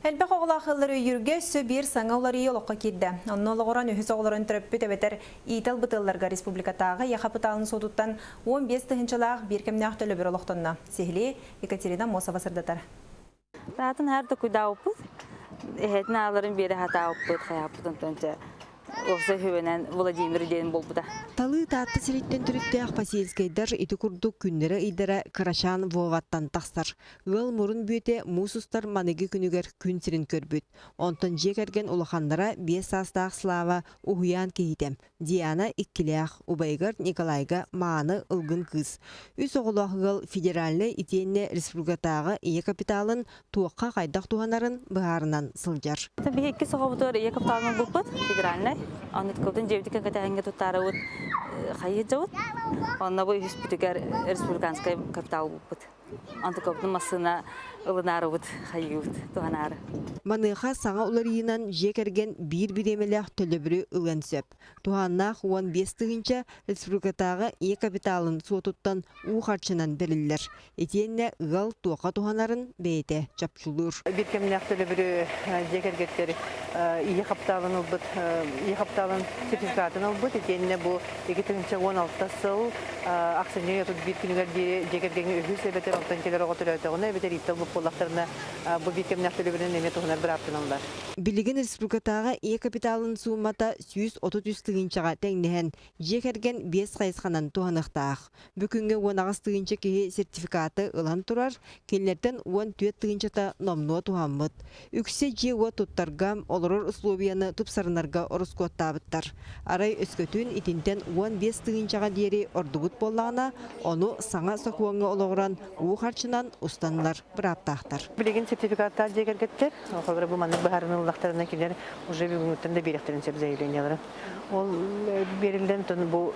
Элбэх оҕолоох ыаллар өйүүргэ өссө биир саҥа уларыйыы олоххо киирдэ. Онно олоҕуран үһүс оҕолорун төрөппүт эбэтэр иитэ ылбыт ыалларга республикатааҕы ийэ хапытаалын суотуттан 15 тыһыынчалаах биир кэмнээх төлөбүр олохтонно. Сиһилии Екатерина Мосова сырдатар. Таатын хаар токуйдаабыппыт. Эһэтин ааларын биэрэ хатаабыппыт, хайааппыт онтон Уопсай үһүөнэн Владимир диэн буолбута. Талыы Таатта сириттэн төрүттээх Посельскайдар ити курдук күннэрэ-ыйдара кырачаан Воваттан тахсар. Ыал мурун бүөтэ муус устар маныгы күнүгэр күн сирин көрбүт. Онтон дьиэ кэргэн улаханнара 5 саастаах Слава уһуйаан киһитэ, Диана иккилээх, убайыгар Николайга мааны ылгын кыыс. Үс оҕолоох ыал федеральнай итиэннэ республикатааҕы ийэ капиталын туохха хайдах туһанарын быһаарынан сылдьар. Биһи иккис оҕобутугар ийэ капиталын ылбыппыт федеральнай. Онно ткылтын дьиэбитигэр кэтэһэҥҥэ туттаарыбыт хайыы дьабыт. Онно бу үһүспүтүгэр республиканскай капитал ылбыппыт. Онтукабытын массыына ылынаарыбыт хайыыбыт туһанаары. Маныаха саҥа уларыйыынан дьиэ кэргэн биир бириэмэлээх төлөбүрү ылыан сөп. Туһааннаах 15 тыһыынча республикатааҕы ийэ капиталын суотуттан уу харчынан бэриллэр. Итиэннэ ыал туохха туһанарын бэйэтэ чопчулуур. Биир кэмнээх төлөбүрү дьиэ кэргэттэр ийэ хапытаалын ылбыт, ийэ хапытаалын сертификатын ылбыт. Итиэннэ бу 2016 сыл ахсынньы 31 күнүгэр диэри дьиэ кэргэҥҥэ үһүс эбэтэр онтон кэлэр оҕо төрөөтөҕүнэ эбэтэр ииттэ ылбыт буоллахтарына бу биир кэмнээх төлөбүрүнэн эмиэ туһанар бырааптаналлар. Билигин республикатааҕы ийэ капиталын суумата 133 тыһыынчаҕа тэҥнэһэн, дьиэ кэргэн биэс хайысханан туһаныахтаах. Бу күҥҥэ 18 тыһыынча киһи сертификаты ылан турар, кинилэртэн 14 тыһыынчата номнуо туһаммыт. Үксэ дьиэ-уот туттарга, олорор условияны тупсарынарга ороскуоттаабыттар. Арай өскөтүн итинтэн 15 тыһыынчаҕа диэри ордубут буоллаҕына, ону саҥа сокуоҥҥа олоҕуран уу харчынан устанылар бырааптаахтар. Билигин сертификаттаах дьиэ кэргэттэр, холобура бу маннык быһаарыныллахтарына кинилэр уже бүгүҥҥүттэн да биэриэхтэрин сөп заявленияларын. Ол бериллэн тон бу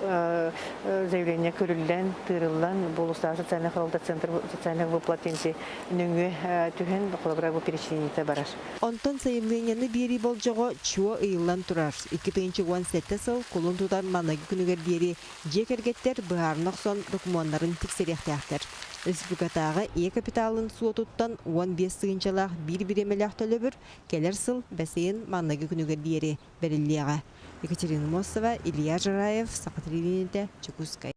заявление көрүллэн, тыырыллан, бу улуустааҕы социальный харалта центр социальных выплат нөҥүө түһэн, холобура бу перечислениета барар. Онтон сайабылыанньаны биэрии болдьоҕо чуо ыйыллан турар. 2017 сыл кулун тутар маҥнайгы күнүгэр диэри дьиэ кэргэттэр быһаарына охсон докумуоннарын тиксэриэхтээхтэр. Республикатааҕы ийэ капиталын суотуттан 15 тыһыынчалаах биир бириэмэлээх төлөбүр кэлэр сыл бэс ыйын маҥнайгы күнүгэр диэри бэриллиэҕэ. Екатерина Мосова, Илья Жараев, Саха телевидениетэ, Дьокуускай.